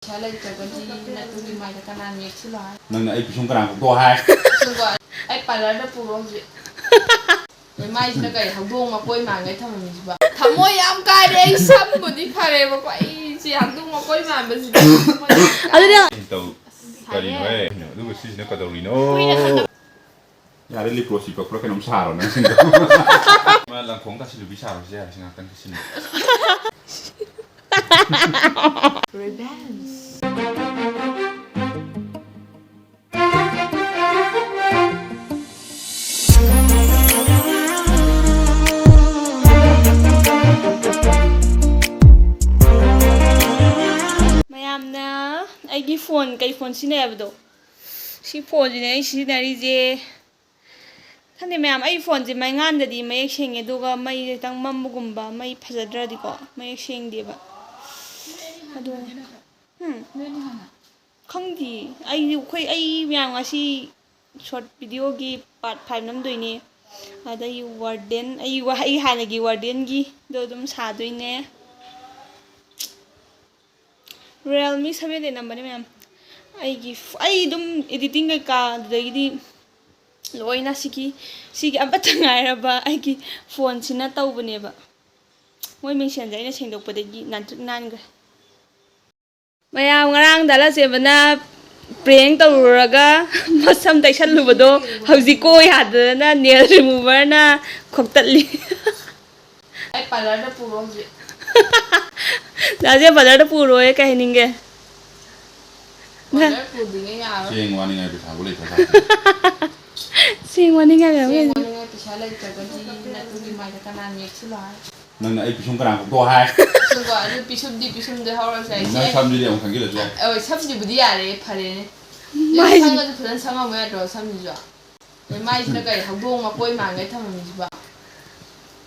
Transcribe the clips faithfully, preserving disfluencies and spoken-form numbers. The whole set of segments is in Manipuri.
ꯄꯩꯁꯥ ꯂꯩꯇ꯭ꯔꯒꯗꯤ ꯅꯇꯨꯒꯤ ꯃꯥꯏꯗ ꯀꯅꯥꯅ ꯌꯦꯛꯁꯤꯜꯂꯣ ꯍꯥꯏ? ꯅꯪꯅ ꯑꯩ ꯄꯤꯁꯨꯝ ꯀꯅꯥ ꯀꯛꯊꯣꯛꯑꯣ ꯍꯥꯏ? ꯁꯨꯝꯕ ꯑꯩ ꯄꯥꯔꯂꯔꯗ ꯄꯨꯔꯣ ꯍꯧꯖꯤꯛ꯫ ꯑꯦ, ꯃꯥꯏꯁꯤꯅ ꯀꯩ ꯍꯧꯗꯣꯡ ꯃꯀꯣꯏ ꯃꯥꯟꯒꯩ ꯊꯝꯃꯝꯃꯤꯁꯤꯕ? ꯊꯃꯣꯏ ꯌꯥꯝ ꯀꯥꯏꯔꯦ꯫ ꯑꯩ ꯁꯝꯕꯨꯗꯤ ꯐꯔꯦꯕꯀꯣ, ꯑꯩꯁꯦ ꯍꯧꯗꯣꯡ ꯃꯀꯣꯏ ꯃꯥꯟꯕꯁꯤꯗꯤ ꯊꯃꯣꯏ ꯌꯥꯝ ꯀꯥꯏꯔꯦ꯫ ꯑꯗꯨꯗꯤ ꯇꯧ-, ꯀꯔꯤꯅꯣꯍꯦ? ꯑꯗꯨꯒ ꯁꯤꯁꯤꯅ ꯀꯩꯗꯧꯔꯤꯅꯣ? ꯌꯥꯔꯦ, ꯂꯤꯄ꯭ꯔꯣꯁꯤ ꯄꯛꯄ꯭ꯔꯥ ꯀꯩꯅꯣꯝ ꯁꯥꯔꯣ ꯅꯪꯁꯤꯡꯗꯣ꯫ ꯃꯥ ꯂꯪꯈꯣꯡ ꯇꯥꯁꯤꯜꯂꯨꯕꯤ ꯁꯥꯔꯣꯁꯦ, ꯌꯥꯔꯦ, ꯁꯤ ꯉꯥꯛꯇꯪ ꯁꯤꯟꯅ꯫ Revenge. ꯃꯌꯥꯝꯅ ꯑꯩꯒꯤ ꯐꯣꯟ, ꯀꯩ ꯐꯣꯟ ꯁꯤꯖꯤꯟꯅꯩ ꯍꯥꯏꯕꯗꯣ, ꯁꯤ ꯐꯣꯟꯁꯤꯅꯦ ꯑꯩ ꯁꯤꯖꯤꯟꯅꯔꯤꯁꯦ꯫ ꯈꯪꯗꯦ ꯃꯌꯥꯝ, ꯑꯩ ꯐꯣꯟꯁꯦ ꯃꯩꯉꯥꯟꯗꯗꯤ ꯃꯌꯦꯛ ꯁꯦꯡꯉꯦ, ꯑꯗꯨꯒ ꯃꯩꯁꯦ ꯈꯤꯇꯪ ꯃꯝꯕꯒꯨꯝꯕ, ꯃꯩ ꯐꯖꯗ꯭ꯔꯗꯤꯀꯣ ꯃꯌꯦꯛ ꯁꯦꯡꯗꯦꯕ꯫ ꯑꯗꯨ, ꯎꯝ, ꯈꯪꯗꯦ꯫ ꯑꯩ, ꯑꯩꯈꯣꯏ, ꯑꯩ ꯃꯌꯥꯝ ꯉꯁꯤ ꯁꯣꯔꯠ ꯚꯤꯗꯤꯑꯣꯒꯤ ꯄꯥꯔꯠ ꯐꯥꯏꯚ ꯅꯝꯗꯣꯏꯅꯦ꯫ ꯑꯗ ꯑꯩ ꯋꯥꯔꯗꯦꯟ, ꯑꯩ ꯋꯥ-, ꯑꯩ ꯍꯥꯟꯅꯒꯤ ꯋꯥꯔꯗꯦꯟꯒꯤꯗꯣ ꯑꯗꯨꯝ ꯁꯥꯗꯣꯏꯅꯦ꯫ Realme seven A ꯅꯝꯕꯅꯦ ꯃꯌꯥꯝ꯫ ꯑꯩꯒꯤ ꯐ-, ꯑꯩ ꯑꯗꯨꯝ editing ꯀꯩꯀꯥ ꯑꯗꯨꯗꯒꯤꯗꯤ ꯂꯣꯏꯅ ꯁꯤꯒꯤ, ꯁꯤꯒꯤ ꯑꯃꯠꯇ ꯉꯥꯏꯔꯕ ꯑꯩꯒꯤ ꯐꯣꯟꯁꯤꯅ ꯇꯧꯕꯅꯦꯕ꯫ ꯃꯣꯏ ꯃꯤꯡꯁꯦꯜꯁꯦ ꯑꯩꯅ ꯁꯦꯡꯗꯣꯛꯄꯗꯒꯤ ꯅꯥꯟꯇ꯭ꯔꯤꯛ ꯅꯥꯟꯈ꯭ꯔꯦ꯫ ꯃꯌꯥꯝ, ꯉꯔꯥꯡ ꯗꯥ ꯂꯟꯆꯦꯟꯕꯅ prank ꯇꯧꯔꯨꯔꯒ ꯃꯁꯝ ꯇꯩꯁꯜꯂꯨꯕꯗꯣ ꯍꯧꯖꯤꯛ ꯀꯣꯏ ꯌꯥꯗꯗꯅ nail removerꯅ ꯈꯣꯛꯇꯠꯂꯤ꯫ ꯑꯩ ꯄꯥꯔꯂꯔꯗ ꯄꯨꯔꯣ ꯍꯧꯖꯤꯛ꯫ ꯗꯥꯁꯦ ꯄꯥꯔꯂꯔꯗ ꯄꯨꯔꯣꯌꯦ, ꯀꯩ ꯍꯥꯏꯅꯤꯡꯒꯦ? ꯄꯥꯔꯂꯔ ꯄꯨꯗ꯭ꯔꯤꯉꯩ ꯌꯥꯔꯣꯏ꯫ ꯆꯦꯡ ꯋꯥꯅꯤꯡꯉꯥꯏ ꯄꯩꯁꯥꯕꯨ ꯂꯩꯇ꯭ꯔꯀꯥꯟꯁꯤꯗ꯫ ꯆꯦꯡ ꯋꯥꯅꯤꯡꯉꯥꯏ ꯃꯌꯥꯝ ꯆꯦꯡ ꯂꯩ꯫ ꯋꯥꯅꯤꯡꯉꯥꯏ ꯄꯩꯁꯥ ꯂꯩꯇ꯭ꯔꯒꯗꯤ ꯅꯇꯨꯒꯤ ꯃꯥꯏꯗ ꯀꯅꯥꯅ ꯌꯦꯛꯁꯤꯜꯂꯣ ꯍꯥꯏ? ꯅꯪꯅ ꯑꯩ ꯄꯤꯁꯨꯝ ꯀꯅꯥ ꯀꯛꯊꯣꯛꯑꯣ ꯍꯥꯏ? ꯄꯤꯁꯨꯝꯗꯣ, ꯑꯗꯨ ꯄꯤꯁꯨꯝꯗꯤ ꯄꯤꯁꯨꯝꯗ ꯍꯧꯔꯁꯨ ꯌꯥꯏ꯫ ꯅꯪ ꯁꯝꯁꯤꯗꯤ ꯑꯃꯨꯛ ꯈꯪꯖꯤꯜꯂꯁꯨ ꯌꯥꯏ꯫ ꯍꯣꯏ, ꯁꯝꯁꯤꯕꯨꯗꯤ ꯌꯥꯔꯦ, ꯐꯔꯦꯅꯦ꯫ ꯃꯥꯏꯁꯤ ꯁꯝꯒꯁꯨ ꯐꯖꯅ ꯁꯪꯉꯝꯃꯨ ꯌꯥꯗ꯭ꯔꯣ, ꯁꯝꯁꯤꯁꯨ? ꯑꯦ, ꯃꯥꯏꯁꯤꯅ ꯀꯩ ꯍꯧꯗꯣꯡ ꯃꯀꯣꯏ ꯃꯥꯟꯒꯩ ꯊꯝꯃꯝꯃꯤꯁꯤꯕꯣ?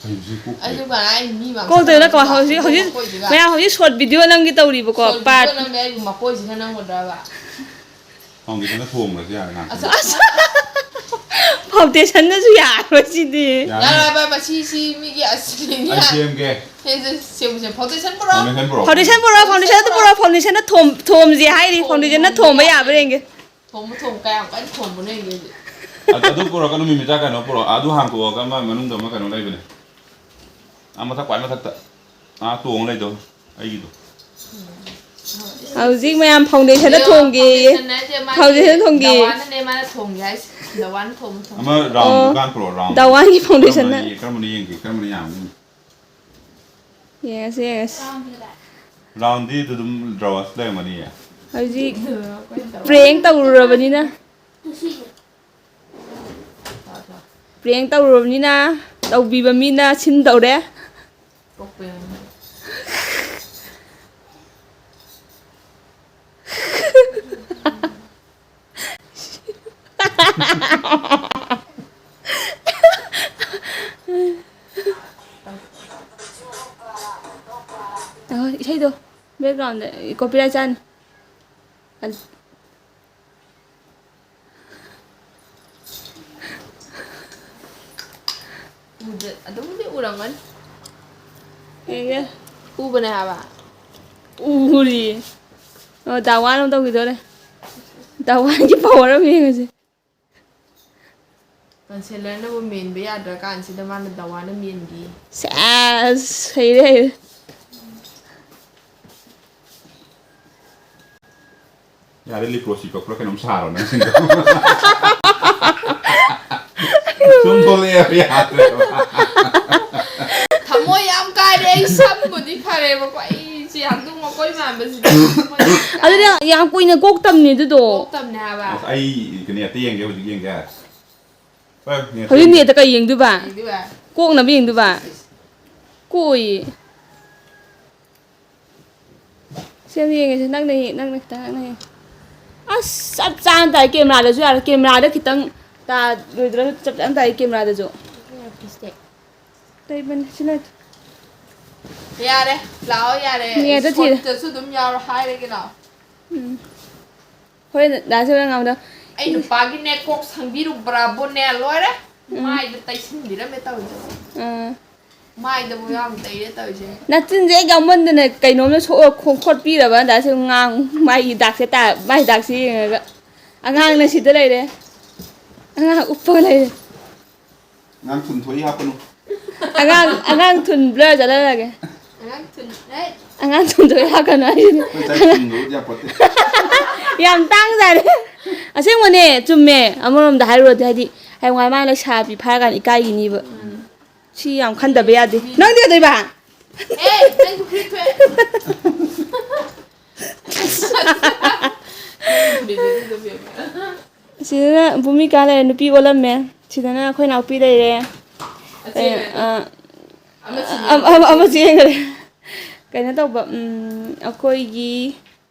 ꯀꯩꯅꯣ ꯁꯤ ꯀꯣꯛ ꯑꯩꯁꯨ ꯀꯅꯥ, ꯑꯩ ꯃꯤ ꯃꯥꯡ ꯀꯣꯛꯇꯩꯅ ꯁꯝꯃꯝꯃꯤꯁꯤꯕꯣ? ꯀꯃꯥꯏ-, ꯍꯧꯖꯤꯛ, ꯍꯧꯗꯣꯡ ꯍꯧꯖꯤꯛ ꯃꯀꯣꯏꯁꯤꯒ? ꯃꯌꯥꯝ ꯍꯧꯖꯤꯛ short video ꯅꯪꯒꯤ ꯇꯧꯔꯤꯕꯀꯣ, short part꯫ Video ꯅꯝꯃꯦ, ꯑꯩꯕꯨ ꯃꯀꯣꯏꯁꯤꯅ ꯅꯝꯒꯗ꯭ꯔꯕ? Foundationꯗ ꯊꯣꯡꯈ꯭ꯔꯁꯨ ꯌꯥꯔꯦ ꯉꯥꯏꯍꯥꯛ꯫ ꯑꯁ, ꯑꯁ꯫ ꯐꯥꯎꯟꯗꯦꯁꯟꯅꯁꯨ ꯌꯥꯔꯣꯏ ꯁꯤꯗꯤ꯫ ꯌꯥꯅꯤ꯫ ꯌꯥꯔꯣꯏ ꯍꯥꯏꯕ, ꯃꯁꯤ, ꯁꯤ ꯃꯤꯒꯤ ꯑꯁꯤꯅꯤ꯫ ꯑꯩ ꯁꯦꯝꯒꯦ꯫ ꯁꯦ, ꯁꯦ, ꯁꯦꯝꯃꯨꯁꯦ꯫ ꯐꯥꯎꯟꯗꯦꯁꯟ ꯄꯨꯔꯛꯑꯣ꯫ ꯐꯥꯎꯟꯗꯦꯁꯟ ꯄꯨꯔꯛꯑꯣ꯫ ꯐꯥꯎꯟꯗꯦꯁꯟ ꯄꯨꯔꯛꯑꯣ, ꯐꯥꯎꯟꯗꯦꯁꯟꯗ ꯄꯨꯔꯛꯑꯣ, ꯐꯥꯎꯟꯗꯦꯁꯟꯅ ꯊꯣꯝ-, ꯊꯣꯝꯁꯦ ꯍꯥꯏꯔꯤ, ꯊꯣꯝ-, ꯐꯥꯎꯟꯗꯦꯁꯟꯅ ꯊꯣꯝꯕ ꯊꯣꯝꯕ ꯌꯥꯕ꯭ꯔꯥ ꯌꯥꯕ꯭ꯔꯥ ꯌꯦꯡꯒꯦ꯫ ꯊꯣꯝꯕ ꯊꯣꯝ-, ꯀꯌꯥꯝ ꯀꯟꯅ ꯊꯣꯝꯕꯅꯣ ꯌꯦꯡꯒꯦ ꯍꯧꯖꯤꯛ꯫ ꯑꯗꯨ, ꯑꯗꯨ ꯄꯨꯔꯛꯀꯅꯨ, ꯃꯤꯃꯤꯆꯥ ꯀꯩꯅꯣ ꯄꯨꯔꯛꯑꯣ꯫ ꯑꯗꯨ ꯍꯥꯡꯇꯣꯛꯑꯒ ꯑꯃ ꯃꯅꯨꯡꯗ ꯑꯃ ꯀꯩꯅꯣ ꯂꯩꯕꯅꯦ꯫ ꯑꯥ, ꯃꯊꯛ, ꯈ꯭ꯋꯥꯏ ꯃꯊꯛꯇ꯫ ꯑꯥ, ꯇꯣꯡꯉ ꯂꯩꯗꯣ, ꯑꯩꯒꯤꯗꯣ꯫ ꯍꯧꯖꯤꯛ ꯃꯌꯥꯝ ꯐꯥꯎꯟꯗꯦꯁꯟꯗ ꯌꯦꯡꯉꯣ, ꯊꯣꯡꯒꯦꯌꯦ꯫ ꯐꯥꯎꯟꯗꯦꯁꯟ ꯍꯥꯏꯁꯦ ꯃꯥꯒꯤ ꯐꯥꯎꯟꯗꯦꯁꯟ ꯊꯣꯡꯒꯦꯌꯦ꯫ ꯗꯋꯥꯅꯅꯦ ꯃꯥꯅ ꯊꯣꯡꯒꯦ ꯍꯥꯏꯁꯦ꯫ ꯗꯋꯥꯅ ꯊꯣꯡꯕ ꯊꯣꯡꯕ꯫ ꯑꯃ ꯔꯥꯎꯟꯗꯨ ꯑꯣ, ꯀꯥꯟ ꯄꯨꯔꯛꯑꯣ, ꯔꯥꯎꯟ꯫ ꯗꯋꯥꯟꯒꯤ ꯐꯥꯎꯟꯗꯦꯁꯟꯅ꯫ ꯀꯔꯝꯕꯅ ꯌꯦꯡ-, ꯀꯔꯝꯕꯅ ꯌꯦꯡꯒꯦ? ꯀꯔꯝꯕꯅ ꯌꯥꯝꯒꯦ? ꯌꯦꯡꯉꯁꯤ, ꯌꯦꯡꯉꯁꯤ꯫ ꯔꯥꯎꯟꯗꯤ ꯑꯗꯨ ꯑꯗꯨꯝ ꯗ꯭ꯔꯣꯋꯔꯁ ꯂꯩꯔꯝꯒꯅꯤꯌꯦ꯫ ꯍꯧꯖꯤꯛ ꯄ꯭ꯔꯦꯡ ꯇꯧꯔꯨꯔꯕꯅꯤꯅ꯫ ꯄ꯭ꯔꯦꯡ ꯇꯧꯔꯨꯔꯕꯅꯤꯅ ꯇꯧꯕꯤꯕ ꯃꯤꯅ ꯁꯤꯟ ꯇꯧꯔꯦ꯫ ꯄꯣꯛꯄ ꯌꯥꯏ꯫ ꯑ, ꯏꯁꯩꯗꯣ ꯕꯦꯛꯒ꯭ꯔꯥꯎꯟꯗ ꯀꯣꯄꯤꯔꯥꯏꯠ ꯆꯥꯅꯤ꯫ ꯑꯗꯨꯕꯨꯗꯤ ꯎꯔꯝꯒꯅꯤ꯫ ꯌꯦꯡꯒꯦ꯫ ꯎꯕꯅꯦ ꯍꯥꯏꯕ꯫ ꯎꯔꯤꯌꯦ꯫ ꯑꯣ, ꯗꯥ ꯋꯥꯟ ꯑꯃ ꯇꯧꯈꯤꯗꯣꯔꯦ꯫ ꯗꯥ ꯋꯥꯟꯒꯤ ꯄꯋꯥꯔ ꯑꯃ ꯌꯦꯡꯉꯁꯦ꯫ ꯀꯟꯁꯦꯂꯔꯅꯕꯨ ꯃꯦꯟꯕ ꯌꯥꯗ꯭ꯔꯀꯥꯟꯁꯤꯗ ꯃꯥꯅ ꯗꯥ ꯋꯥꯟꯅ ꯃꯦꯟꯈꯤ꯫ ꯁꯦꯁ, ꯍꯩꯔꯦ, ꯍꯩꯔꯦ꯫ ꯌꯥꯔꯦ, ꯂꯤꯄ꯭ꯔꯣꯁꯤ ꯀꯛꯄ꯭ꯔꯥ ꯀꯩꯅꯣꯝ ꯁꯥꯔꯣ ꯅꯪꯁꯤꯡꯗꯣ꯫ ꯁꯨꯝ ꯊꯣꯛꯂꯛꯑꯦꯕ, ꯌꯥꯗ꯭ꯔꯦꯕ꯫ ꯊꯃꯣꯏ ꯌꯥꯝ ꯀꯥꯏꯔꯦ꯫ ꯑꯩ ꯁꯝꯕꯨꯗꯤ ꯐꯔꯦꯕꯀꯣ, ꯑꯩꯁꯦ ꯍꯥꯡꯗꯣꯡ ꯃꯀꯣꯏ ꯃꯥꯟꯕꯁꯤꯗꯤ ꯊꯃꯣꯏ ꯌꯥꯝ ꯀꯥꯏꯔꯦ꯫ ꯑꯗꯨꯗꯤ ꯌꯥꯝ ꯀꯨꯏꯅ ꯀꯣꯛꯇꯝꯅꯦ ꯑꯗꯨꯗꯣ꯫ ꯀꯣꯛꯇꯝꯅꯦ ꯍꯥꯏꯕ꯫ ꯑꯁ, ꯑꯩ ꯀꯩꯅꯣ ꯑꯇꯩ ꯌꯦꯡꯒꯦ, ꯍꯧꯖꯤꯛ ꯌꯦꯡꯒꯦ ꯍꯥꯏꯔꯦ꯫ ꯍꯣꯏ, ꯅꯦꯠꯇ ꯍꯧꯖꯤꯛ ꯌꯦꯡꯒꯦ꯫ ꯅꯦꯠꯇ ꯀꯩ ꯌꯦꯡꯗꯣꯏꯕ? ꯌꯦꯡꯗꯣꯏꯕ꯫ ꯀꯣꯛꯅꯕ ꯌꯦꯡꯗꯣꯏꯕ? ꯏꯁ, ꯏꯁ꯫ ꯀꯣꯛꯑꯣꯏꯌꯦ꯫ ꯁꯦꯝ ꯌꯦꯡꯉꯁꯤ꯫ ꯅꯪꯅ ꯌꯦꯡ-, ꯅꯪꯅ ꯈꯤꯇꯪ, ꯅꯪꯅ ꯌꯦꯡ-, ꯑꯁ, ꯆꯞ ꯆꯥꯅ ꯇꯥꯏ꯫ ꯀꯦꯃꯦꯔꯥꯗꯁꯨ ꯌꯥꯔꯦ꯫ ꯀꯦꯃꯦꯔꯥꯗ ꯈꯤꯇꯪ ꯇꯥꯔꯣꯏꯗ꯭ꯔꯥ? ꯆꯞ ꯆꯥꯅ ꯇꯥꯏ ꯀꯦꯃꯦꯔꯥꯗꯁꯨ꯫ ꯇꯩꯕꯅꯦ, ꯁꯤ ꯂꯩꯇꯦ꯫ ꯌꯥꯔꯦ, ꯂꯥꯛꯑꯣ, ꯌꯥꯔꯦ꯫ ꯅꯦꯠꯇ ꯊꯤꯔꯦ꯫ ꯁꯣꯔꯠꯇꯁꯨ ꯑꯗꯨꯝ ꯌꯥꯎꯔꯣ, ꯍꯥꯏꯔꯒꯦ ꯂꯥꯛꯑꯣ꯫ ꯎꯝ꯫ ꯍꯣꯔꯦꯟ ꯗꯥ ꯁꯤꯕ ꯉꯥꯡꯕꯗ, ꯑꯩ ꯅꯨꯄꯥꯒꯤꯅꯦ ꯀꯣꯛ ꯁꯪꯕꯤꯔꯨꯕ꯭ꯔꯥꯕꯨꯅꯦ ꯂꯣꯏꯔꯦ꯫ ꯃꯥꯏꯗ ꯇꯩꯁꯤꯟꯕꯤꯔꯝꯃꯦ ꯇꯧꯔꯤꯁꯦ꯫ ꯑꯥ꯫ ꯃꯥꯏꯗꯕꯨ ꯌꯥꯝ ꯇꯩꯔꯦ ꯇꯧꯔꯤꯁꯦ꯫ ꯅꯆꯤꯟꯁꯦ ꯍꯦꯛ ꯌꯥꯝꯃꯟꯗꯅ ꯀꯩꯅꯣꯝꯅ ꯁꯣꯛꯑ ꯈꯣꯡ ꯈꯣꯠꯄꯤꯔꯕ ꯑꯗꯥꯁꯨ ꯉꯥꯡ ꯃꯥꯏꯒꯤ ꯗꯥꯛꯁꯦ ꯇꯥ ꯃꯥꯏ ꯗꯥꯛꯁꯦ ꯌꯦꯡꯉꯒ ꯑꯉꯥꯡꯅ ꯁꯤꯗ ꯂꯩꯔꯦ꯫ ꯑꯉꯥꯡ ꯎꯞꯄꯒ ꯂꯩꯔꯦ꯫ ꯑꯉꯥꯡ ꯊꯨꯟ ꯊꯣꯛꯏ ꯍꯥꯞꯄꯅꯨ꯫ ꯑꯉꯥꯡ ꯑꯉꯥꯡ ꯊꯨꯟ ꯕ꯭ꯂꯔ ꯆꯠꯍꯜꯂꯒꯦ꯫ ꯑꯉꯥꯡ ꯊꯨꯟ ꯑꯦ ꯑꯉꯥꯡ ꯊꯨꯟꯗꯣ ꯍꯥꯞꯀꯅꯨ ꯍꯥꯏꯁꯤꯅꯦ꯫ ꯑꯩꯈꯣꯏ ꯆꯥꯛ ꯊꯨꯟꯗꯣ ꯌꯥꯄꯣꯠꯇꯦ꯫ ꯌꯥꯝ ꯇꯥꯡꯖꯥꯠꯅꯤ꯫ ꯑꯁꯦꯡꯕꯅꯦ ꯆꯨꯝꯃꯦ꯫ ꯑꯃꯔꯣꯝꯗ ꯍꯥꯏꯔꯨꯔꯗꯤ ꯍꯥꯏꯗꯤ ꯍꯌꯦꯡꯋꯥꯏ ꯃꯥ ꯂꯩꯁꯥꯕꯤ ꯐꯥꯔꯀꯥꯟꯗ ꯏꯀꯥꯏꯈꯤꯅꯤꯕ꯫ ꯁꯤ ꯌꯥꯝ ꯈꯟꯗꯕ ꯌꯥꯗꯦ꯫ ꯅꯪꯗꯤ ꯀꯩꯗꯧꯕ? ꯑꯦ ꯅꯪꯁꯨ ꯐꯨꯔꯤꯠ ꯊꯣꯛꯑꯦ꯫ ꯁꯤꯗꯅ ꯚꯨꯃꯤꯀꯥ ꯂꯩꯔꯦ, ꯅꯨꯄꯤ ꯑꯣꯜꯂꯝꯃꯦ꯫ ꯁꯤꯗꯅ ꯑꯩꯈꯣꯏ ꯏꯅꯥꯎꯄꯤ ꯂꯩꯔꯦ꯫ ꯑꯆꯦꯜ ꯑ, ꯑꯃ ꯑꯃ- ꯑꯃ- ꯑꯃ ꯆꯦꯟꯈ꯭ꯔꯦ꯫ ꯀꯩꯅꯣ ꯇꯧꯕ ꯎꯝ, ꯑꯩꯈꯣꯏꯒꯤ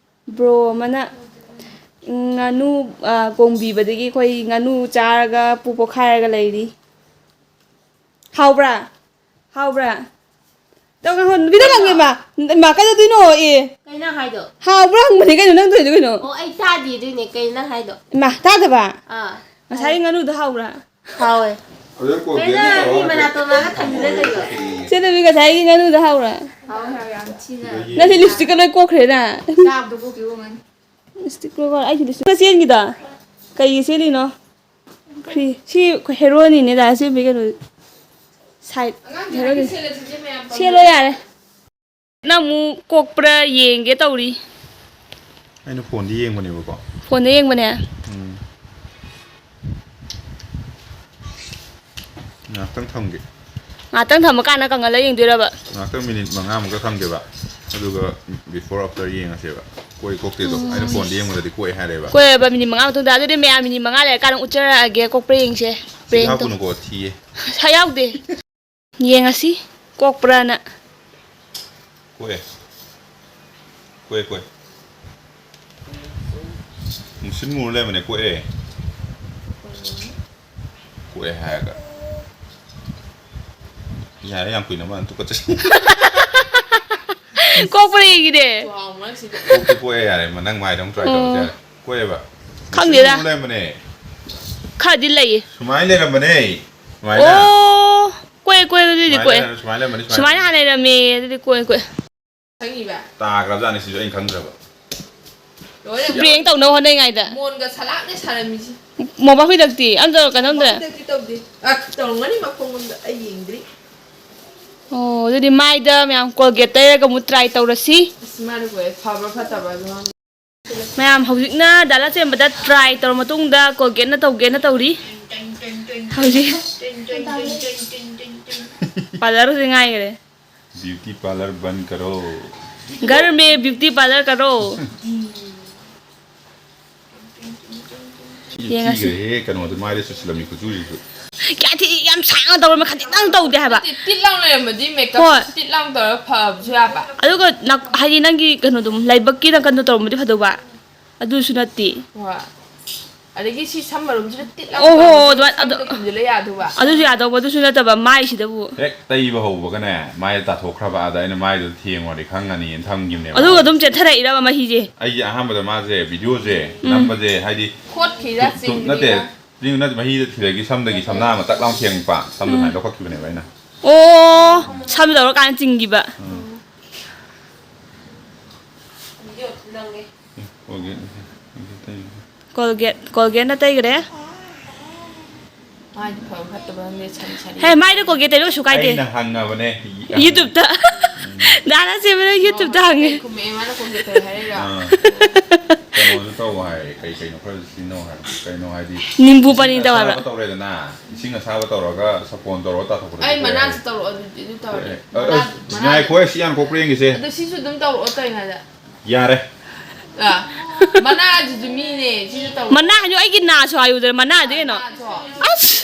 ꯕ꯭ꯔꯣ ꯑꯃꯅ ꯉꯥꯅꯨ ꯑ, ꯀꯣꯡꯕꯤꯕꯗꯒꯤ ꯑꯩꯈꯣꯏ ꯉꯥꯅꯨ ꯆꯥꯔꯒ ꯄꯨ ꯄꯣꯛꯈꯥꯏꯔꯒ ꯂꯩꯔꯤ꯫ ꯍꯥꯎꯕ꯭ꯔꯥ? ꯍꯥꯎꯕ꯭ꯔꯥ? ꯇꯧ ꯉꯥꯏꯈꯣ ꯅꯨꯄꯤꯗ ꯍꯪꯒꯦ ꯃꯥ꯫ ꯃꯥ ꯀꯩꯗꯧꯗꯣꯏꯅꯣ ꯑꯦ? ꯀꯩꯅꯣ ꯅꯪ ꯍꯥꯏꯗꯣ? ꯍꯥꯎꯕ꯭ꯔꯥ ꯍꯪꯕꯅꯦ ꯀꯩꯅꯣ ꯅꯪ ꯇꯧꯔꯤꯗꯣ ꯀꯩꯅꯣ? ꯑꯣ ꯑꯩ ꯇꯥꯗꯦ ꯑꯗꯨꯏꯅꯦ ꯀꯩꯅꯣ ꯅꯪ ꯍꯥꯏꯗꯣ? ꯏꯃꯥ ꯇꯥꯗꯕ? ꯑꯥ ꯉꯁꯥꯏꯒꯤ ꯉꯥꯅꯨꯗꯣ ꯍꯥꯎꯕ꯭ꯔꯥ? ꯍꯥꯎꯋꯦ꯫ ꯑꯗꯨ ꯀꯣꯜ ꯀꯩꯅꯣ ꯕꯦꯛ ꯅꯪ ꯃꯤ ꯇꯧꯔꯒ ꯃꯅꯥꯇꯣꯟ ꯅꯥꯒ ꯊꯥꯡꯖꯤꯜꯂ ꯂꯩꯌꯣ꯫ ꯁꯤ ꯅꯨꯄꯤ ꯉꯁꯥꯏꯒꯤ ꯉꯥꯅꯨꯗꯣ ꯍꯥꯎꯕ꯭ꯔꯥ? ꯍꯥꯎꯋꯦ ꯍꯥꯎꯋꯦ ꯌꯥꯝ ꯊꯤꯅ꯫ ꯅꯪꯗꯤ ꯂꯤꯞꯁꯇꯤꯛꯀ ꯂꯣꯏ ꯀꯣꯛꯈ꯭ꯔꯦꯅ꯫ ꯆꯥꯕꯗꯣ ꯀꯣꯛꯈꯤꯕ ꯑꯣꯏꯔꯝꯒꯅꯤ꯫ ꯂꯤꯞꯁꯇꯤꯛ ꯂꯣꯏ ꯀꯣꯛ ꯑꯩꯁꯨ ꯂꯤꯞꯁꯇꯤꯛ ꯆꯦꯟꯈꯤꯗꯣ ꯀꯩꯒꯤ ꯆꯦꯜꯂꯤꯅꯣ? ꯈ꯭ꯔꯤ ꯁꯤ ꯍꯦꯔꯣꯅꯤꯅꯦ ꯗꯥ ꯁꯤ ꯀꯩꯅꯣ ꯁꯥꯏꯠ ꯑꯉꯥꯡꯗꯤ ꯍꯦꯔꯣꯅꯤ꯫ ꯁꯦꯠꯂ ꯆꯠꯁꯦ ꯃꯌꯥꯝ ꯁꯦꯜꯂꯣ ꯌꯥꯔꯦ꯫ ꯅꯪ ꯑꯃꯨꯛ ꯀꯣꯛꯄ꯭ꯔꯥ ꯌꯦꯡꯒꯦ ꯇꯧꯔꯤ꯫ ꯑꯩꯅ ꯐꯣꯟꯗꯤ ꯌꯦꯡꯕꯅꯦꯕꯀꯣ꯫ ꯐꯣꯟꯗ ꯌꯦꯡꯕꯅꯦ꯫ ꯎꯝ꯫ ꯉꯥꯏꯍꯥꯛꯇꯪ ꯊꯝꯒꯦ꯫ ꯉꯥꯛꯇꯪ ꯊꯝꯃꯀꯥꯟꯗ ꯀꯪꯍꯜꯂ ꯌꯦꯡꯗꯣꯏꯔꯕ? ꯉꯥꯏꯍꯥꯛꯇꯪ ꯃꯤꯅꯤꯠ ꯃꯉꯥꯃꯨꯛꯀ ꯊꯝꯒꯦꯕ꯫ ꯑꯗꯨꯒ before after ꯌꯦꯡꯉꯁꯦꯕ꯫ ꯀꯣꯛꯏ ꯀꯣꯛꯇꯦꯗꯣ ꯑꯩꯅ ꯐꯣꯟꯗ ꯌꯦꯡꯕꯗꯗꯤ ꯀꯣꯛꯑꯦ ꯍꯥꯏꯔꯦꯕ꯫ ꯀꯣꯛꯑꯦꯕ ꯃꯤꯅꯤꯠ ꯃꯉꯥ ꯃꯇꯨꯡꯗ꯫ ꯑꯗꯨꯗꯤ ꯃꯌꯥꯝ ꯃꯤꯅꯤꯠ ꯃꯉꯥ ꯂꯩꯔꯀꯥꯟꯗ ꯎꯠꯆꯔꯛꯑꯒꯦ ꯀꯣꯛꯄ꯭ꯔꯥ ꯌꯦꯡꯁꯦ꯫ ꯁꯤ ꯄ꯭ꯔꯦꯡꯇꯣ꯫ ꯍꯥꯞꯄꯨꯅꯨꯀꯣ ꯊꯤꯌꯦ꯫ ꯄꯩꯁꯥ ꯌꯥꯎꯗꯦ꯫ ꯌꯦꯡꯉꯁꯤ ꯀꯣꯛꯄ꯭ꯔꯥꯅ꯫ ꯀꯣꯛꯑꯦ꯫ ꯀꯣꯛꯑꯦ ꯀꯣꯛꯑꯦ꯫ ꯃꯨꯁꯤꯟ ꯃꯨꯔ ꯂꯩꯕꯅꯦ ꯀꯣꯛꯑꯦ꯫ ꯀꯣꯛꯑꯦ ꯍꯥꯏꯔꯒ꯫ ꯌꯥꯔꯦ ꯌꯥꯝ ꯀꯨꯏꯅ ꯃꯥꯅ ꯇꯨꯀꯠꯆꯩ꯫ ꯀꯣꯛꯄ꯭ꯔꯥ ꯌꯦꯡꯒꯤꯅꯦ꯫ ꯋꯥꯎ ꯃꯔꯛꯁꯤꯗ꯫ ꯀꯣꯛꯇꯤ ꯀꯣꯛꯑꯦ ꯌꯥꯔꯦ ꯃ- ꯅꯪ ꯃꯥꯏꯗ ꯑꯃꯨꯛ try ꯇꯧꯔꯁꯦ ꯌꯥꯔꯦ꯫ ꯀꯣꯛꯑꯦꯕ꯫ ꯈꯪꯗꯦꯗ꯫ ꯁꯨꯝ ꯂꯩꯔꯝꯕꯅꯦ꯫ ꯈꯔꯗꯤ ꯂꯩꯌꯦ꯫ ꯁꯨꯃꯥꯏꯅ ꯂꯩꯔꯝꯕꯅꯦ꯫ ꯁꯨꯃꯥꯏꯅ꯫ ꯑꯣ, ꯀꯣꯛꯑꯦ, ꯀꯣꯛꯑꯦ, ꯑꯗꯨꯗꯤ ꯁꯨꯃꯥꯏꯅ ꯀꯣꯛꯑꯦ꯫ ꯂꯩꯔꯝ-, ꯁꯨꯃꯥꯏꯅ ꯂꯩꯔꯝꯕꯅꯤ, ꯁꯨꯃꯥꯏꯅ꯫ ꯁꯨꯃꯥꯏꯅ ꯍꯥꯟꯅ ꯂꯩꯔꯝꯃꯦ, ꯑꯗꯨꯗꯤ ꯀꯣꯛꯑꯦ, ꯀꯣꯛꯑꯦ꯫ ꯈꯪꯉꯤꯕ? ꯇꯥꯈ꯭ꯔꯕꯖꯥꯠꯅꯤ ꯁꯤꯁꯨ ꯑꯩꯅ ꯈꯪꯗ꯭ꯔꯕ꯫ ꯂꯣꯏꯔꯦ꯫ ꯄ꯭ꯔꯦꯡ ꯇꯧꯅꯕ ꯍꯣꯠꯅꯔꯤꯉꯩꯗ꯫ ꯃꯣꯟꯒ ꯁꯂꯥꯛꯅꯦ ꯁꯥꯔꯝꯃꯤꯁꯤ꯫ ꯃꯣꯝꯄꯥꯛ ꯐꯤꯗꯛꯇꯤ ꯑꯝꯇ ꯀꯩꯅꯣꯝꯇ꯫ ꯃꯣꯝꯄꯥꯛ ꯐꯤꯗꯛꯇꯤ ꯇꯧꯗꯦ꯫ ꯑ, ꯇꯧꯔꯝꯒꯅꯤ ꯃꯈꯣꯡ ꯂꯣꯝꯗ ꯑꯩ ꯌꯦꯡꯗ꯭ꯔꯤ꯫ ꯑꯣ, ꯑꯗꯨꯗꯤ ꯃꯥꯏꯗ ꯃꯌꯥꯝ Colgate ꯇꯩꯔꯒ ꯑꯃꯨꯛ try ꯇꯧꯔꯁꯤ꯫ ꯑꯁ, ꯃꯥꯅ ꯀꯣꯏ ꯐꯕ꯭ꯔꯥ ꯐꯠꯇꯕ꯭ꯔꯥꯁꯨ ꯈꯪꯗꯦ꯫ ꯃꯌꯥꯝ ꯍꯧꯖꯤꯛꯅ ꯗꯥ ꯂꯥꯆꯦꯟꯕꯗ try ꯇꯧꯔ ꯃꯇꯨꯡꯗ Colgate ꯅ ꯇꯧꯒꯦꯅ ꯇꯧꯔꯤ꯫ ꯍꯧꯖꯤꯛ parlour ꯍꯧꯖꯤꯛ ꯉꯥꯏꯈꯔꯦ꯫ Beauty parlour बंद करो। घर में beauty parlour करो꯫ ꯊꯤ-, ꯌꯦꯡꯉꯁꯤ꯫ ꯊꯤꯈ꯭ꯔꯦꯍꯦ, ꯀꯩꯅꯣꯗꯣ ꯃꯥꯏꯗ ꯆꯨꯁꯤꯜꯂꯝꯃꯤ ꯈꯨꯆꯨꯁꯤꯁꯨ꯫ ꯀꯌꯥ ꯊꯤ-, ꯌꯥꯝ ꯁꯥꯡꯅ ꯇꯧꯔꯝꯃꯦ, ꯈꯖꯤꯛꯇꯪ ꯇꯧꯗꯦ ꯍꯥꯏꯕ꯫ ꯅꯠꯇꯦ, ꯇꯤꯠ ꯂꯥꯎ ꯂꯩꯔꯝꯃꯗꯤ makeup ꯍꯣꯏ꯫ ꯇꯤꯠ ꯂꯥꯎ ꯇꯧꯔꯒ ꯐꯕꯁꯨ ꯌꯥꯕ꯫ ꯑꯗꯨꯒ ꯅꯥꯛ-, ꯍꯥꯏꯗꯤ ꯅꯪꯒꯤ ꯀꯩꯅꯣꯗꯣ, ꯂꯥꯏꯕꯛꯀꯤ ꯅꯥꯀꯟꯗꯣ ꯇꯧꯔꯝꯃꯗꯤ ꯐꯗꯧꯕ꯫ ꯑꯗꯨꯁꯨ ꯅꯠꯇꯦ꯫ ꯍꯣꯏ꯫ ꯑꯗꯒꯤ ꯁꯤ ꯁꯝ ꯃꯔꯨꯝꯁꯤꯗ ꯇꯤꯠ ꯂꯥꯎ ꯑꯣ ꯍꯣ, ꯇꯧꯔꯒ ꯑꯗꯨꯃꯥꯏꯅ, ꯑꯗꯨ-, ꯁꯝꯗ ꯈꯨꯝꯖꯤꯜꯂ ꯌꯥꯗꯧꯕ꯫ ꯑꯗꯨꯁꯨ ꯌꯥꯗꯧꯕ, ꯑꯗꯨꯁꯨ ꯅꯠꯇꯕ ꯃꯥꯏꯁꯤꯗꯕꯨ꯫ ꯍꯦꯛ ꯇꯩꯕ ꯍꯧꯕꯒꯅꯦ, ꯃꯥꯏꯗ ꯇꯥꯊꯣꯛꯈ꯭ꯔꯕ ꯑꯗ ꯑꯩꯅ ꯃꯥꯏꯗꯨ ꯊꯦꯡꯉꯨꯔꯗꯤ ꯈꯪꯉꯅꯤꯅ ꯊꯝꯈꯤꯕꯅꯦꯕ꯫ ꯑꯗꯨꯒ ꯑꯗꯨꯝ ꯆꯦꯟꯊꯔꯛꯏꯔꯕ ꯃꯍꯤꯁꯦ? ꯑꯩꯁꯦ ꯑꯍꯥꯟꯕꯗ ꯃꯥꯁꯦ video ꯁꯦ ꯎꯝ꯫ ꯅꯝꯕꯁꯦ ꯍꯥꯏꯗꯤ ꯈꯣꯠꯈꯤꯔꯥ ꯇꯨ-, ꯇꯨ-, ꯅꯠꯇꯦ, ꯆꯤꯡꯈꯤꯔꯥ? ꯆꯤꯡ ꯅꯠꯇꯦ, ꯃꯍꯤꯗ ꯊꯤꯔꯒꯤ ꯁꯝꯗꯒꯤ ꯁꯝꯅꯥ ꯑꯃ ꯇꯛ ꯂꯥꯎ ꯊꯦꯡꯉꯛꯄ, ꯁꯝꯗꯣ ꯎꯝ꯫ ꯁꯨꯃꯥꯏꯅ ꯂꯧꯈꯠꯈꯤꯕꯅꯦꯕ ꯑꯩꯅ꯫ ꯑꯣ, ꯁꯝ ꯂꯧꯔꯀꯥꯟꯗ ꯆꯤꯡꯈꯤꯕ꯫ ꯎꯝ꯫ ꯑꯦ, Colgate, Colgate ꯇꯩ-, Colgate, Colgate ꯅ ꯇꯩꯈ꯭ꯔꯦ꯫ ꯃꯥꯏꯗꯤ ꯐꯕ ꯐꯠꯇꯕ ꯈꯪꯗꯦ, ꯁꯥꯔꯤ ꯁꯥꯔꯤ꯫ ꯍꯦ, ꯃꯥꯏꯗ Colgate ꯇꯩꯕ ꯀꯩꯁꯨ ꯀꯥꯏꯗꯦ꯫ ꯑꯩꯅ ꯍꯪꯉꯕꯅꯦ꯫ YouTube ꯇ꯫ ꯎꯝ꯫ ꯗꯥ ꯂꯥꯆꯦꯟꯕꯅ YouTube ꯇ ꯍꯪꯉꯦ꯫ ꯈꯨꯝꯃꯛꯑꯦ, ꯃꯥꯅ Colgate ꯇꯩ ꯍꯥꯏꯔꯛꯏꯔꯣ? ꯑꯥ꯫ ꯀꯩꯅꯣꯁꯨ ꯇꯧ ꯍꯥꯏ, ꯀꯩ ꯀꯩꯅꯣ ꯈꯔꯁꯨ ꯁꯤꯖꯤꯟꯅꯧ ꯍꯥꯏ꯫ ꯀꯩꯅꯣ ꯍꯥꯏꯗꯤ ꯅꯤꯝꯕꯨ ꯄꯥꯅꯤ ꯏꯁꯤꯡ ꯇꯧ ꯍꯥꯏꯕ꯫ ꯑꯁꯥꯕ ꯇꯧꯔꯦꯗꯅ, ꯏꯁꯤꯡ ꯑꯁꯥꯕ ꯇꯧꯔꯒ ꯁꯥꯄꯣꯟ ꯇꯧꯔꯒ ꯇꯥꯊꯣꯛꯄꯗꯣ ꯑꯩ ꯊꯣꯛꯑꯦ ꯃꯅꯥꯁꯨ ꯍꯥꯏ꯫ ꯇꯧꯔꯛꯑꯣ ꯑꯗꯨꯗꯤ, ꯑꯗꯨ ꯇꯧꯔꯗꯤ꯫ ꯑꯦ, ꯑ, ꯃꯅꯥ, ꯑ, ꯃꯅꯥ ꯉꯥꯏꯈꯣ, ꯁꯤ ꯍꯥꯟꯅ ꯀꯣꯛꯄ꯭ꯔꯥ ꯌꯦꯡꯒꯦꯁꯦ꯫ ꯑꯗꯣ ꯁꯤꯁꯨ ꯑꯗꯨꯝ ꯇꯧꯔꯛꯑꯣ ꯇꯧꯔꯤꯉꯩꯗ꯫ ꯌꯥꯔꯦ꯫ ꯑ, ꯃꯅꯥꯁꯤꯁꯨ ꯃꯤꯅꯦ, ꯁꯤꯁꯨ ꯇꯧꯔꯛꯑꯣ꯫ ꯃꯅꯥ ꯍꯥꯏꯌꯣ, ꯑꯩꯒꯤ ꯅꯥꯁꯨ ꯍꯥꯏꯌꯨꯗꯅ, ꯃꯅꯥꯗꯤ ꯀꯩꯅꯣ? ꯃꯅꯥꯁꯨ꯫ ꯑꯁ!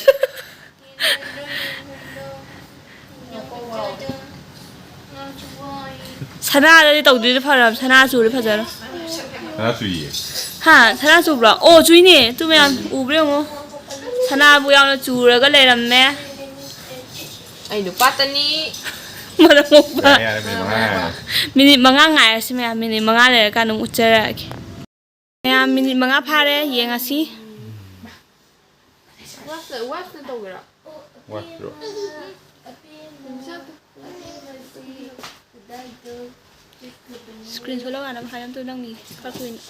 ꯁꯅꯥꯗꯗꯤ ꯇꯧꯗꯣꯏꯗꯤ ꯐꯔꯕ, ꯁꯅꯥ ꯆꯨꯔꯤ ꯐꯖꯔꯣꯏ꯫ ꯁꯅꯥ ꯆꯨꯏꯌꯦ꯫ ꯍꯥ? ꯁꯅꯥ ꯆꯨꯕ꯭ꯔꯣ? ꯑꯣ, ꯆꯨꯏꯅꯦ꯫ ꯇꯨ ꯃꯌꯥꯝ ꯎꯕ꯭ꯔꯥ ꯌꯦꯡꯉꯣ꯫ ꯁꯅꯥꯕꯨ ꯌꯥꯝꯅ ꯆꯨꯔꯒ ꯂꯩꯔꯝꯃꯦ꯫ ꯑꯩ ꯅꯨꯄꯥꯇꯅꯤ꯫ ꯃꯔꯝ ꯃꯣꯛꯄ꯫ ꯌꯥꯔꯦ, ꯌꯥꯔꯦ, ꯃꯤꯅꯤꯠ ꯃꯉꯥ ꯉꯥꯏꯔꯣ꯫ ꯃꯤꯅꯤꯠ ꯃꯉꯥ ꯉꯥꯏꯔꯁꯤ ꯃꯌꯥꯝ꯫ ꯃꯤꯅꯤꯠ ꯃꯉꯥ ꯂꯩꯔꯀꯥꯟꯗ ꯑꯃꯨꯛ ꯎꯠꯆꯔꯛꯑꯒꯦ꯫ ꯃꯌꯥꯝ, ꯃꯤꯅꯤꯠ ꯃꯉꯥ ꯐꯥꯔꯦ, ꯌꯦꯡꯉꯁꯤ꯫ ꯋꯥꯁꯅ, ꯋꯥꯁꯅ ꯇꯧꯒꯦꯔꯥ? ꯋꯥꯁꯔꯣ? Screenshot ꯂꯧ ꯌꯥꯅꯕ ꯍꯥꯏꯔꯝꯗꯣ ꯅꯪꯒꯤ ꯈꯔ ꯀꯨꯏꯅ꯫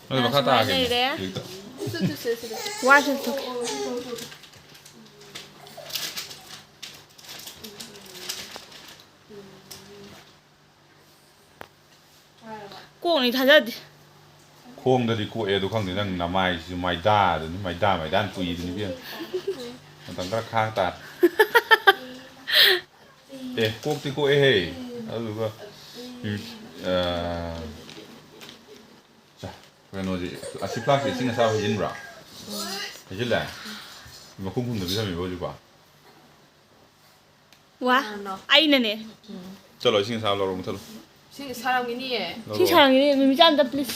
ꯅꯪ ꯃꯈꯥ ꯁꯨꯃꯥꯏꯅ ꯇꯥꯒꯦ꯫ ꯂꯩꯔꯦ꯫ ꯍꯧꯖꯤꯛꯇ꯫ ꯋꯥꯁ ꯂꯧꯊꯣꯛꯀꯦ꯫ ꯀꯣꯛꯅꯤ ꯊꯥꯖꯗꯦ꯫ ꯈꯣꯡꯗꯗꯤ ꯀꯣꯛꯑꯦ ꯑꯗꯨ ꯈꯪꯗꯦ, ꯅꯪ ꯅꯃꯥꯏꯁꯤꯁꯨ ꯃꯩꯗꯥꯗꯨꯅꯤ, ꯃꯩꯗꯥ ꯃꯩꯗꯥꯅ ꯄꯨꯏꯗꯨꯅꯤ ꯏꯕꯦꯝꯃ꯫ ꯃꯇꯝ ꯈꯔ ꯈꯥꯡ ꯇꯥꯔꯦ꯫ ꯑꯦ, ꯀꯣꯛꯇꯤ ꯀꯣꯛꯑꯦꯍꯦ꯫ ꯑꯗꯨꯗꯨꯒ, ꯎꯝ, ꯑ, ꯆꯥ, ꯀꯩꯅꯣꯁꯦ, ꯑꯁꯤ ꯐ꯭ꯂꯥꯛꯁꯦ ꯏꯁꯤꯡ ꯑꯁꯥꯕ ꯍꯩꯖꯤꯟꯕ꯭ꯔꯥ? ꯍꯩꯖꯤꯜꯂꯦ? ꯃꯈꯨꯝ ꯈꯨꯝꯗꯕꯤ ꯊꯝꯃꯤꯕ ꯍꯧꯖꯤꯛꯐꯥꯎ? ꯋꯥ, ꯀꯅꯥꯅꯣ? ꯑꯩꯅꯅꯦ꯫ ꯆꯠꯂꯣ, ꯏꯁꯤꯡ ꯑꯁꯥꯕ ꯂꯧꯔꯣ, ꯃꯨꯊꯠꯂꯣ꯫ ꯏꯁꯤꯡ ꯁꯥꯔꯝꯒꯤꯅꯤꯌꯦ꯫ ꯂꯧꯔꯣ꯫ ꯏꯁꯤꯡ ꯁꯥꯔꯝꯒꯤꯅꯤ, ꯃꯤꯃꯤꯆꯥ ꯑꯝꯇ please꯫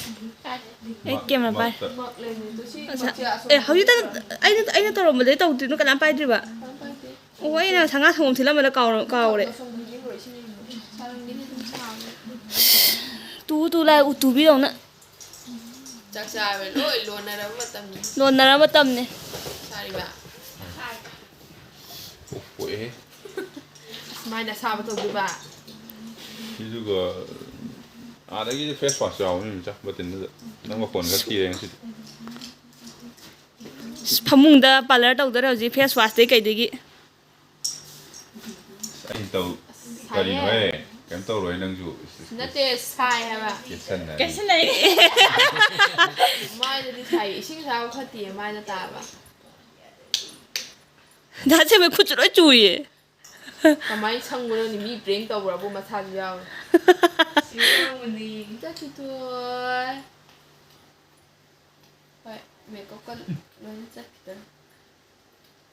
ꯑꯩ ꯃꯛ-, camera ꯄꯥꯏ꯫ ꯃꯛꯇ꯫ ꯃꯛ ꯂꯩꯕꯅꯦ꯫ ꯑꯗꯣ ꯁꯤ ꯑꯁ, ꯃꯛꯁꯦ ꯑꯁꯣꯝ ꯑꯦ, ꯍꯧꯖꯤꯛꯇ ꯊꯝꯖꯤꯟꯈ꯭ꯔꯣ꯫ ꯑꯩꯅ, ꯑꯩꯅ ꯇꯧꯔꯝꯕꯗꯩ ꯇꯧꯗ꯭ꯔꯤꯅꯣ, ꯀꯅꯥꯝ ꯄꯥꯏꯗ꯭ꯔꯤꯕ? ꯀꯅꯥꯝ ꯄꯥꯏꯗꯦ꯫ ꯑꯣ, ꯑꯩꯅ ꯁꯪꯒꯥ ꯁꯪꯒꯣꯝ ꯊꯤꯜꯂꯝꯕꯗ ꯀꯥꯎꯔ-, ꯀꯥꯎꯔꯦ꯫ ꯑꯁꯣꯝ ꯊꯝꯖꯤꯟꯈ꯭ꯔꯣ, ꯏꯁꯤꯡ ꯂꯩꯕꯅꯦ꯫ ꯁꯥꯔꯝꯒꯤꯅꯤ, ꯑꯗꯨꯝ ꯁꯥꯕꯅꯦ꯫ ꯇꯨ ꯇꯨ ꯂꯥꯏ ꯎꯇꯨꯕꯤꯗꯧꯅ꯫ ꯆꯥꯛ ꯆꯥꯕ ꯂꯣꯏ ꯂꯣꯟꯅꯔꯕ ꯃꯇꯝꯅꯤ꯫ ꯂꯣꯟꯅꯔꯕ ꯃꯇꯝꯅꯤ꯫ ꯁꯥꯔꯤꯕ꯫ ꯑꯣ, ꯄꯣꯛꯑꯦꯍꯦ꯫ ꯑꯁ, ꯃꯥꯏꯗ ꯑꯁꯥꯕ ꯇꯧꯗꯣꯏꯕ꯫ ꯁꯤꯗꯨꯒ ꯑꯥꯗꯒꯤ face wash ꯌꯥꯎꯕꯅꯤ, ꯃꯤꯆꯥ, ꯕꯇꯤꯟꯗꯨꯗ꯫ ꯅꯪ ꯃꯈꯣꯟ ꯈꯔ ꯊꯤꯔꯦ ꯉꯁꯤꯗꯤ꯫ ꯑꯁ, ꯐꯃꯨꯡꯗ parlour ꯇꯧꯗꯣꯔꯦ ꯍꯧꯖꯤꯛ, face washꯇꯩ ꯀꯩꯗꯒꯤ꯫ ꯑꯩ ꯇꯧ-, ꯁꯥꯏꯌꯦ꯫ ꯀꯔꯤꯅꯣꯍꯦ? ꯀꯩꯝ ꯇꯧꯔꯣꯏ ꯅꯪꯁꯨ꯫ ꯅꯠꯇꯦ, ꯁꯥꯏ ꯍꯥꯏꯕ꯫ ꯀꯦꯁꯟꯅꯔꯤ꯫ ꯀꯦꯁꯟꯅꯩ꯫ ꯃꯥꯏꯗꯗꯤ ꯁꯥꯏ, ꯏꯁꯤꯡ ꯑꯁꯥꯕ ꯐꯠꯇꯦ ꯃꯥꯏꯗ ꯇꯥꯕ꯫ ꯗꯥ ꯁꯦꯝꯕꯩ ꯈꯨꯠꯁꯨ ꯂꯣꯏ ꯆꯨꯏꯌꯦ꯫ ꯀꯃꯥꯏꯅ ꯁꯪꯕꯅꯣꯅꯦ? ꯃꯤ prank ꯇꯧꯕ꯭ꯔꯕꯨ ꯃꯁꯥꯁꯨ ꯌꯥꯎꯔꯦ꯫ ꯆꯠꯈꯤꯗꯣꯏ꯫ ꯍꯣꯏ, makeupꯀ ꯂꯣꯏꯅ ꯆꯠꯈꯤꯗꯣꯏ꯫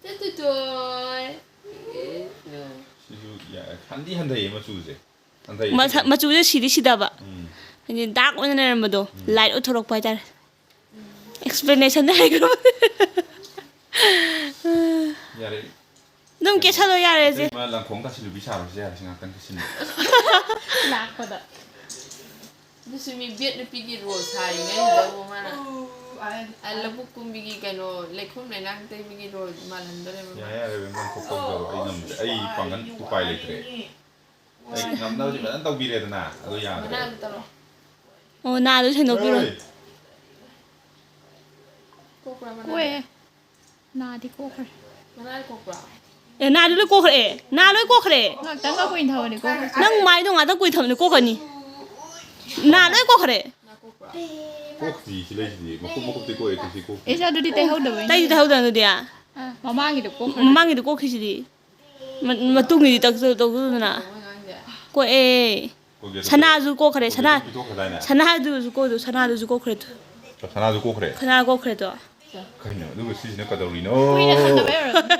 ꯆꯠꯈꯤꯗꯣꯏ꯫ ꯁꯤꯁꯨ ꯌꯥ-, ꯍꯟꯗꯤ ꯍꯟꯊꯩꯌꯦ ꯃꯆꯨꯁꯦ꯫ ꯍꯟꯊꯩꯌꯦ꯫ ꯃꯁꯛ, ꯃꯆꯨꯁꯦ ꯁꯤꯗꯤ ꯁꯤꯗꯕ꯫ ꯎꯝ꯫ ꯍꯥꯏꯗꯤ dark ꯑꯣꯏꯅ ꯂꯩꯔꯝꯕꯗꯣ, ꯎꯝ꯫ Light ꯑꯣꯏꯊꯣꯔꯛꯄ ꯍꯥꯏꯇꯥꯔꯦ꯫ Explanation ꯍꯩꯈ꯭ꯔꯕ꯫ ꯌꯥꯔꯦ꯫ ꯑꯗꯨꯝ ꯀꯦꯁꯜꯂꯣ ꯌꯥꯔꯦ, ꯆꯦ꯫ ꯑꯇꯩ ꯃꯥ ꯂꯪꯈꯣꯡ ꯇꯥꯁꯤꯜꯂꯨꯕꯤ ꯁꯥꯔꯨꯁꯦ ꯌꯥꯔꯦ, ꯁꯤ ꯉꯥꯛꯇꯪ ꯀꯦꯁꯤꯟꯕ꯫ ꯂꯥꯛꯄꯗ꯫ ꯑꯗꯨꯁꯨ ꯃꯤ ꯕꯦꯠ ꯅꯨꯄꯤꯒꯤ ꯔꯣꯜ ꯁꯥꯔꯤꯉꯩꯁꯤꯗꯕꯨ ꯃꯥꯅ꯫ ꯑ, ꯂꯧꯕꯨꯛ ꯀꯨꯝꯕꯤꯒꯤ ꯀꯩꯅꯣ, ꯂꯩꯈꯣꯝ ꯂꯩꯅꯥꯡ ꯇꯩꯕꯒꯤ ꯔꯣꯜ ꯃꯥꯜꯍꯟꯗꯣꯔꯦꯕ ꯃꯥ꯫ ꯌꯥꯔꯦ, ꯌꯥꯔꯦ, ꯅꯪ ꯊꯣꯛꯄ ꯇꯧꯔꯣ꯫ ꯑꯩ ꯉꯝꯗ꯭ꯔꯦ꯫ ꯑꯩ ꯄꯥꯡꯒꯜ ꯎꯄꯥꯏ ꯂꯩꯇ꯭ꯔꯦ꯫ ꯑꯩ ꯉꯝꯅꯕꯗꯤ ꯐꯖꯅ ꯇꯧꯕꯤꯔꯦꯗꯅ, ꯑꯗꯣ ꯌꯥꯗ꯭ꯔꯦ꯫ ꯃꯅꯥꯗꯣ ꯇꯧꯔꯣ꯫ ꯑꯣ, ꯅꯥꯗꯣ ꯁꯦꯡꯗꯣꯛꯄꯤꯔꯣ꯫ ꯍꯣꯏ꯫ ꯀꯣꯛꯄ꯭ꯔꯥ ꯃꯅꯥꯗꯣ? ꯀꯣꯛꯑꯦ꯫ ꯅꯥꯗꯤ ꯀꯣꯛꯈ꯭ꯔꯦ꯫ ꯃꯅꯥꯗꯤ ꯀꯣꯛꯄ꯭ꯔꯥ? ꯑꯦ, ꯅꯥꯗꯤ ꯂꯣꯏ ꯀꯣꯛꯈ꯭ꯔꯦ꯫ ꯅꯥ ꯂꯣꯏ ꯀꯣꯛꯈ꯭ꯔꯦ꯫ ꯉꯥꯛꯇꯪꯒ ꯀꯨꯏꯅ ꯊꯝꯃꯗꯤ ꯀꯣꯛꯈ꯭ꯔꯦ꯫ ꯅꯪ ꯃꯥꯏꯗꯣ ꯉꯥꯛꯇꯪ ꯀꯨꯏꯅ ꯊꯝꯃꯗꯤ ꯀꯣꯛꯈ꯭ꯔꯅꯤ꯫ ꯅꯥ ꯂꯣꯏ ꯀꯣꯛꯈ꯭ꯔꯦ꯫ ꯅꯥ ꯀꯣꯛꯄ꯭ꯔꯥ? ꯀꯣꯛꯇꯤ ꯁꯤ ꯂꯩꯁꯤꯗꯤ꯫ ꯃꯀꯨꯞ ꯃꯀꯨꯞꯇꯤ ꯀꯣꯛꯑꯦ, ꯁꯤ ꯀꯣꯛꯇꯦ꯫ ꯑꯩꯁꯨ ꯑꯗꯨꯗꯤ ꯇꯩꯍꯧꯗꯕꯩꯅꯦ꯫ ꯇꯩꯗꯤ ꯇꯩꯍꯧꯗꯕ ꯑꯗꯨꯗꯤ? ꯑꯥ, ꯃꯃꯥꯡꯒꯤꯗꯣ ꯀꯣꯛꯈ꯭ꯔꯦ꯫ ꯃꯃꯥꯡꯒꯤꯗꯣ ꯀꯣꯛꯈꯤꯁꯤꯗꯤ꯫ ꯃ-, ꯃꯇꯨꯡꯒꯤꯗꯤ ꯇꯛ-, ꯇꯧ-, ꯇꯧꯗꯅ꯫ ꯀꯣꯛꯑꯦ꯫ ꯀꯣꯛꯑꯦ꯫ ꯁꯅꯥꯁꯨ ꯀꯣꯛꯈ꯭ꯔꯦ, ꯁꯅꯥ-, ꯀꯣꯛꯈꯤꯗꯣ ꯄꯤꯊꯣꯛꯈ꯭ꯔꯗꯥꯏꯅꯦ? ꯁꯅꯥꯗꯨꯁꯨ ꯀꯣꯛ-, ꯁꯅꯥꯗꯨꯁꯨ ꯀꯣꯛꯈ꯭ꯔꯦ ꯇꯨ꯫ ꯁꯅꯥꯁꯨ ꯀꯣꯛꯈ꯭ꯔꯦ? ꯁꯅꯥ ꯀꯣꯛꯈ꯭ꯔꯦ ꯇꯨ꯫ ꯀꯩꯅꯣ? ꯑꯗꯨꯒ ꯁꯤꯁꯤꯅ ꯀꯩꯗꯧꯔꯤꯅꯣ? ꯀꯨꯏꯅ ꯊꯝꯗꯕꯩ ꯑꯣꯏꯔꯝꯅꯤ꯫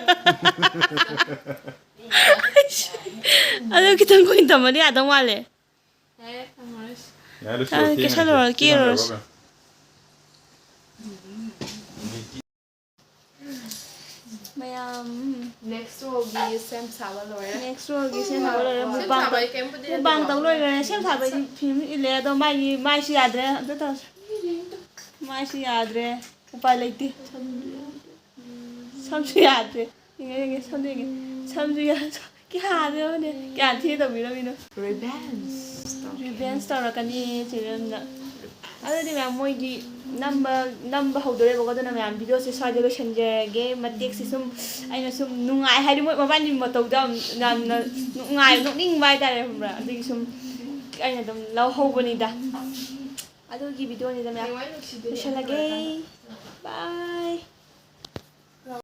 ꯑꯗꯨ ꯈꯤꯇꯪ ꯀꯨꯏꯅ ꯊꯝꯃꯗꯤ ꯌꯥꯗꯧ ꯃꯥꯜꯂꯦ꯫ ꯌꯥꯔꯦ, ꯊꯝꯃꯔꯣꯏꯁꯤ꯫ ꯌꯥꯔꯦ, ꯂꯣꯏꯁꯤꯜꯂꯣ, ꯑꯥ, ꯊꯦꯡꯉꯅꯤ꯫ ꯀꯦꯁꯜꯂꯨꯔꯣ, ꯀꯦꯔꯨꯔꯁꯤ꯫ ꯃꯌꯥꯝ꯫ Next rollꯒꯤ ꯁꯦꯝ ꯁꯥꯕ ꯂꯣꯏꯔꯦ꯫ Next rollꯒꯤ ꯁꯦꯝ ꯁꯥꯕ ꯂꯣꯏꯔꯦ꯫ ꯁꯦꯝ ꯃꯨꯛꯕꯥꯡ ꯁꯥꯕ ꯑꯩ ꯀꯩꯝꯕꯨꯗꯤ ꯃꯨꯛꯕꯥꯡ ꯍꯩꯇꯦꯕꯀꯣ꯫ ꯇꯧ ꯂꯣꯏꯈ꯭ꯔꯦ꯫ ꯁꯦꯝ ꯁꯥꯕꯩꯗꯤ ꯐꯤꯂꯝ ꯏꯜꯂꯦ, ꯑꯗꯣ ꯃꯥꯒꯤ ꯃꯥꯏꯁꯤ ꯌꯥꯗ꯭ꯔꯦ꯫ ꯑꯝꯇ ꯇꯧꯔꯁꯤ꯫ ꯃꯥꯏꯁꯤ ꯌꯥꯗ꯭ꯔꯦ꯫ ꯎꯄꯥꯏ ꯂꯩꯇꯦ꯫ ꯁꯝꯁꯨ ꯌꯥꯗ꯭ꯔꯦ꯫ ꯌꯦꯡꯉꯦ, ꯌꯦꯡꯉꯦ, ꯁꯝꯗꯣ ꯌꯦꯡꯉꯦ꯫ ꯁꯝꯁꯨ ꯌꯥ-, ꯀꯌꯥꯗꯅꯣꯅꯦ? ꯀꯌꯥ ꯊꯤꯅ ꯇꯧꯕꯤꯔꯝꯃꯤꯅꯣ? Revenge ꯇꯧꯔꯛꯀꯦ꯫ Revenge ꯇꯧꯔꯛꯀꯅꯤ ꯆꯦ ꯃꯦꯝꯅ꯫ ꯑꯗꯨꯗꯤ ꯃꯌꯥꯝ, ꯃꯣꯏꯒꯤ ꯅꯝꯕ, ꯅꯝꯕ ꯍꯧꯗꯣꯔꯦꯕꯀꯣ꯫ ꯑꯗꯨꯅ ꯃꯌꯥꯝ, videoꯁꯦ ꯁ꯭ꯋꯥꯏꯗ ꯂꯣꯏꯁꯤꯟꯖꯔꯒꯦ꯫ ꯃꯇꯦꯛꯁꯦ ꯁꯨꯝ ꯑꯩꯅ ꯁꯨꯝ ꯅꯨꯡꯉꯥꯏ ꯍꯥꯏꯗꯤ, ꯃꯣꯏ ꯃꯕꯥꯅꯤ ꯃꯇꯧꯗꯣ ꯌꯥꯝ, ꯌꯥꯝꯅ ꯅꯨꯡꯉꯥꯏ, ꯅꯣꯛꯅꯤꯡꯕ ꯍꯥꯏꯇꯥꯔꯦ, ꯈꯪꯕ꯭ꯔꯥ? ꯑꯗꯨꯒꯤ ꯁꯨꯝ ꯑꯩꯅ ꯑꯗꯨꯝ ꯂꯧꯍꯧꯕꯅꯤꯗ꯫ ꯑꯗꯨꯒꯤ videoꯅꯤꯗ ꯃꯌꯥꯝ꯫ ꯍꯌꯦꯡꯋꯥꯏ ꯅꯨꯡꯁꯤꯗꯣꯏꯅꯦ ꯂꯣꯏꯁꯤꯜꯂꯒꯦ꯫ ꯂꯣꯏꯔꯀꯥꯟꯗ꯫ Bye꯫